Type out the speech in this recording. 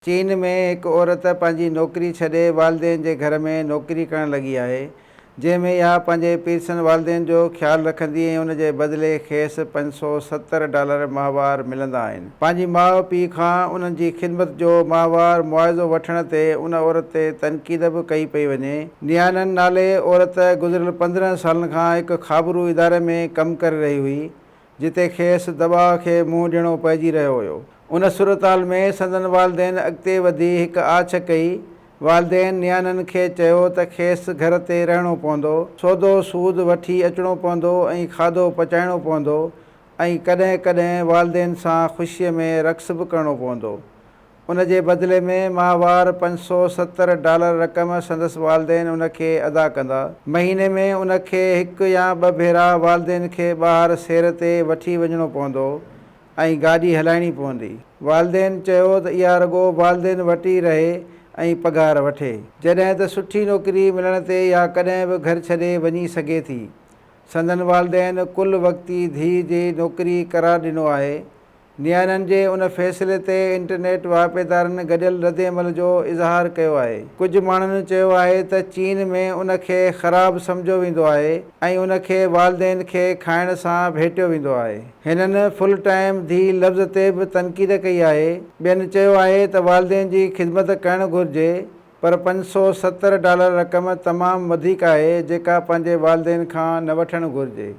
چين ۾ هڪ عورت پنهنجي نوڪري ڇڏي والدين جي گهر ۾ نوڪري ڪرڻ لڳي آهي، جنهن ۾ اها پنهنجي پيرسن والدين جو خيال رکندي ۽ ان جي بدلي کيس 570 ڊالر ماهوار ملندا آهن. پنهنجي ماء پيء کان انهن جي خدمت جو ماهوار معاوضو وٺڻ تي ان عورت تي تنقيد به ڪئي پئي وڃي. نيانن نالي عورت گذريل 15 سالن کان هڪ خابرو اداري ۾ ڪم ڪري رهي هئي، جتي کيس دٻاء کي منهن ڏيڻو پئجي رهيو هيو. ان صورتحال ۾ سندن والدين اڳتي وڌي هڪ آڇ ڪئي. والدين نيانن کي چيو ته کيس گهر تي رهڻو پوندو، سودو سود وٺي اچڻو پوندو ۽ کاڌو پچائڻو پوندو ۽ ڪڏهن ڪڏهن والدين سان خوشيء ۾ رقص به ڪرڻو پوندو. ان جي بدلي ۾ ماهوار 570 ڊالر رقم سندس والدين ان کي ادا ڪندا. مهيني ۾ ان کي هڪ يا ٻه ڀيرا والدين کي ٻاهر سير تي وٺي وڃڻو پوندو ۽ گاڏي هلائڻي پوندي. والدين چيو ته اها رڳو والدين وٽ ئي رهي ۽ پگهار وٺي. جڏهن ته سٺي نوڪري ملڻ تي اها ڪڏهن به گهر ڇڏي وڃي سگهي ٿي. سندن والدين ڪل وقتي ڌيء جي نوڪري قرار ڏنو آهي. نيانن جي ان فيصلي تي انٽرنيٽ واهپيدارن گڏيل ردعمل جو اظهار ڪيو آهي. ڪجهه ماڻهن چيو آهي ته چين ۾ ان کي خراب سمجهيو ويندو آهي ۽ ان کي والدين کي کائڻ سان ڀيٽيو ويندو آهي. هنن فل ٽائيم ڌي لفظ تي به تنقيد ڪئي آهي. ٻين چيو آهي ته والدين جي خدمت ڪرڻ گهرجي پر 570 ڊالر رقم تمام وڌيڪ آهي جيڪا پنهنجي والدين کان نه وٺڻ گهرجي.